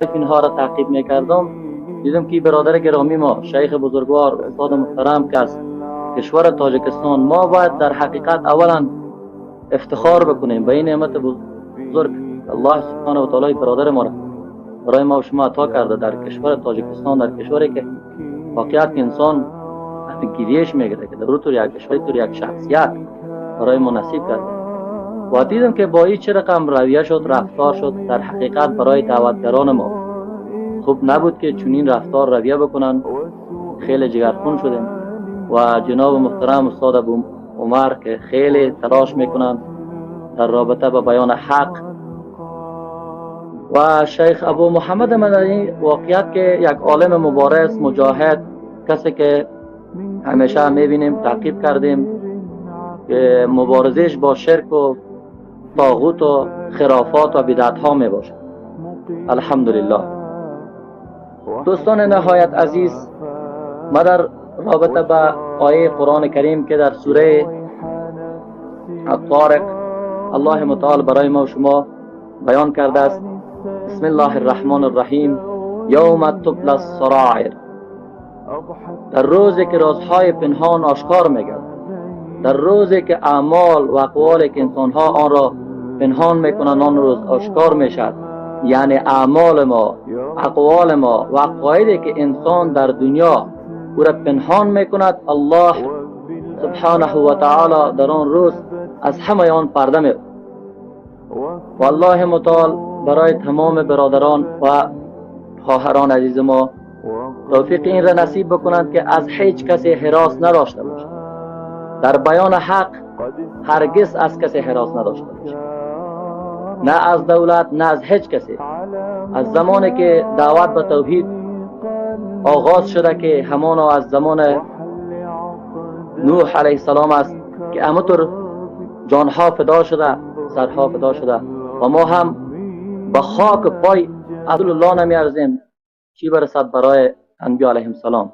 اینها را تعقیب میکردم، دیدم که برادر گرامی ما، شیخ بزرگوار، استاد محترم که از کشور تاجکستان، ما باید در حقیقت اولا افتخار بکنیم به این نعمت بزرگ الله سبحانه و تعالی برادر ما را برای ما و شما عطا کرده در کشور تاجکستان، در کشوری که واقعیت انسان گریهش میگیره که در طور یک کشور، طور یک شخصیت برای ما نصیب کرده. و دیدم که با این چه رقم رویه شد، رفتار شد، در حقیقت برای دعوتگران ما خوب نبود که چنین رفتار رویه بکنن. خیلی جگرخون شدیم و جناب محترم استاد ابو عمر که خیلی تلاش میکنن در رابطه با بیان حق، و شیخ ابو محمد مدنی واقعیت که یک عالم مبارز، مجاهد، کسی که همیشه میبینیم تعقیب کردیم که مبارزش با شرک و طاغوت و خرافات و بدعت ها می باشد. الحمدلله. دوستان نهایت عزیز، ما در رابطه با آیه قرآن کریم که در سوره الطارق الله متعال برای ما و شما بیان کرده است، بسم الله الرحمن الرحیم، یوم تبلی السرائر، در روزی که رازهای پنهان آشکار میگردد، در روزی که اعمال و اقوالی که انسانها آن را پنهان میکنند آن روز آشکار میشد. یعنی اعمال ما، اقوال ما و عقایدی که انسان در دنیا او را پنهان میکند، الله سبحانه و تعالی در آن روز از همه آن پرده می. و الله متعال برای تمام برادران و خواهران عزیز ما توفیق این را نصیب بکنند که از هیچ کسی هراس نداشته باشد. در بیان حق هرگز از کسی هراس نداشته باشد، نه از دولت، نه از هیچ کسی. از زمانی که دعوت به توحید آغاز شده که همانا از زمان نوح علیه السلام است که همونطور جانها فدا شده، سرها فدا شده، و ما هم با خاک پای رسول الله نمیارزیم، چی برسد برای انبیا علیهم السلام.